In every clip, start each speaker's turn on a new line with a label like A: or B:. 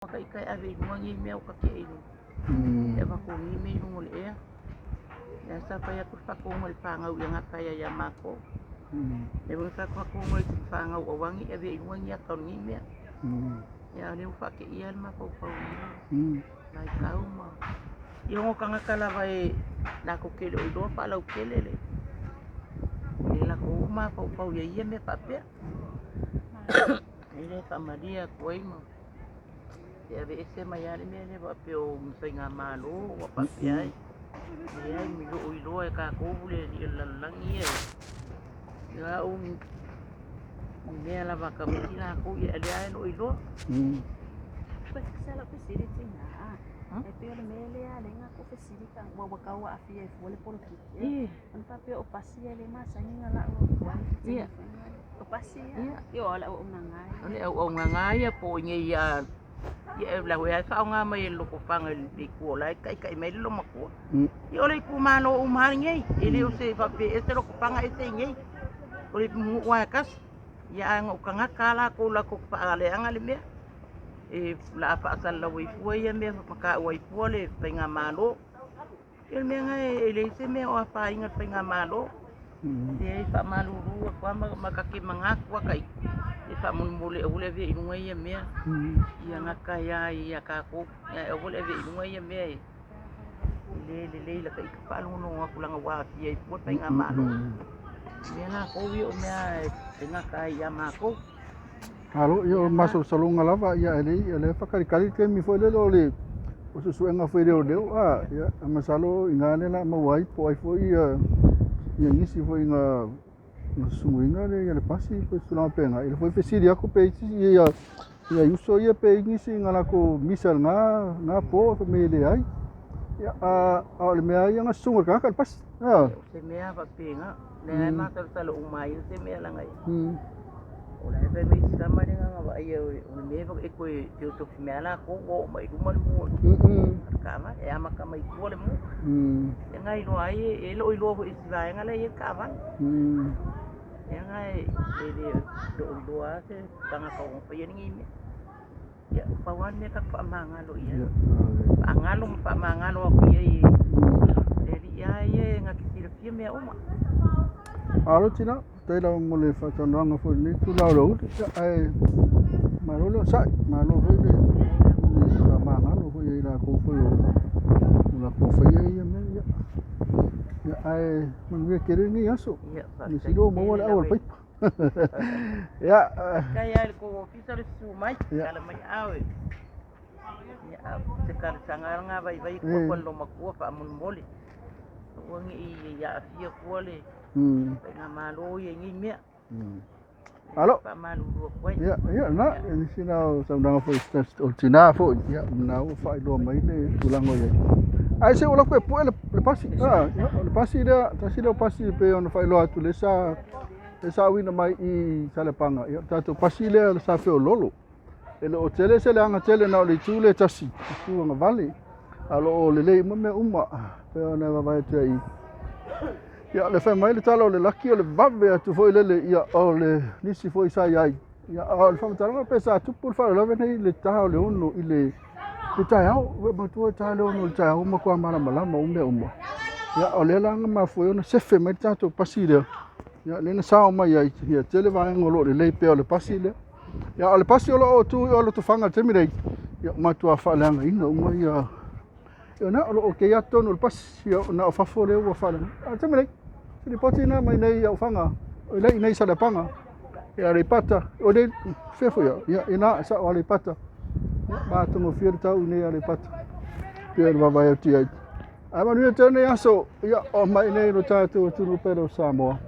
A: Ka ika e ave i luga nei mea o ka keʻe i luga. E avatu nei mea i luga o le ea. Lea sa fai atu le faatonuga i le fanau ia gata ia ia matou. Lea foi na fai atu faatonuga i fanau aua ne i avea i luga ni ata o lenei mea. Ia a o lea ua faateia lava le mafaufau i ia vaitau ma... Ia ona o tagata lava e latou te le o iloa faalautele le latou mafaufau i ia mea faapea. O lea e faamalie atu ai ma... E aveese mai lava le mea lea faapea o ni faigamalo ua faapea ai. Leai, e le o iloa e tatou le alii o le lalolagi ia. O au ni mea lava a tamaiti latou, ia o lea lava e le o iloa. O le auaunaga lava ia po o i inei ia o la e faaaoga mai e le Lotofaga i le itu o la e taitai mai ai le loomatua. Ia o le itumalo uma lava lenei, e le o se faapea e ese Lotofaga ese i inei. O le nuu lava e tasi. Ia ae na o tagata lava latou latou te faaleaga le mea. E o le a faasalalau ai fua ia mea ma taua ai fua le faigamalo. Ia o le mea lena e leai se mea o afaina i le faigamalo. Leai, e faamalulu atu lava ma ta te manatu lava ita, e faamolemole aua le avea i luga ia mea. Ia gata ai lava ia tatou, ae aua le avea i luga ia mea e le lelei i lata ita faalogologo atu leaga ua aafia ai fua le faigamalo. O mea latou ia o mea e gata ai ia matou.
B: Malo, ia o masalosaloga lava, ia e lei, o lea e faatalitali le taimi foi lele o le o suesuega foi a leoleo, a, ia, masalo o i ina lea o le a maua ai po o ai foi ia nisi foi na susunuina le pasi po o se tulaga faapena. Ia lea foi e fesili atu pe i ai se isi nai uso ia pe i ai nisi na latou misa i lena po, fai mai e leai. Ia, a o le mea lava ia na susu e le tagata le pasi.
A: O se mea faapena, o lea e masalosalo uma ai se mea leaga o la e fai mai si tama lea na vaaia o le mea e toe feosofi mai lava latou ua oo mai i luma le mu o le taavale, e amata mai tua le mu. Lea na iloa ai, e le o iloa foi e si vaega la e i ai le taavale. Lea na e le o iloa lava se tagata o faia lenei mea. Ia, pau lava le mea tatou faamagalo i ai. Faagalo ma faamagalo atu i ai le Alii lava ia e na te silafia mea uma.
B: Malo tina, faafetai lava mo le faatalanoaga foi i lenei itula o le aoauli. Ia, ae malo le onosai, malo foi le faamagalo foi ia i latou foi o latou faia ia mea. Ia, ia ae manuia tele lenei aso.
A: Ia,
B: Mea
A: faafetai
B: sili ua maua
A: tele
B: le au a
A: lava
B: le
A: i
B: paipa. Ia,
A: Faafetai lava i le tou ofisa le susu mai,
B: ia,
A: tala mai aao e. Ia, o se talosaga lava lena vaivai e tuu atu i le loomatua faamolemole. Aua ne i aafia fua le faigamalo ia i nei mea.
B: Alo.
A: Faamalulu atu ai.
B: Ia, ia, na, e nisi na o saunoaga foi o le tina foi, ia, na ua faailoa mai le tulaga o i ai. Ae se ua lafo e pue le pasi. Ah, ia, o le pasi lea, tasi lea o pasi e pei ona faailoa atu lea sa lea sa auina mai i Saleapaga. Ia, o le tatou pasi lea sa feololo. E le o tele se leaga tele na o le itu lea e tasi, itu agavale. A o lo o lelei uma mea uma, pei ona vaavaai atu ai i. Ia, o le fai mai le tala o le laki o le vave atu foi lele, ia, o le nisi foi sa i ai. Ia, a o le faamatalaga pe sa tupu le faalavelave nei i le ta o le 6 i le taeao. Ua manatua le ta o le 6 i le taeao ua matua malamalama uma mea uma. Ia, o lea la na mafua ai ona sefe mai le tatou pasi lea. Ia, lea na sao mai ai, ia tele vaega o lo o lelei pea o le pasi lea. Ia, o le pasi o lo o tu i o Lotofaga i le taimi nei, ia, ua matua faaleagaina uma ia ia na o lo o kei lava totonu o le pasi, ia na o fafo lea ua faaleagaina. A o le taimi nei, se lipoti lena mai nei i Aufaga, o lea i nei i Saleapaga, ia Aleipata, o nei, fea foi au, ia ina sao Aleipata, ia matagofie le tau i nei Aleipata, pei ona vaavaai atu i ai. Ae manuia tele lenei aso, ia o mai nei lo tatou atunuu pele o Samoa.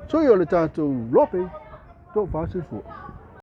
B: Sui o le tatou lope, tofa soifua.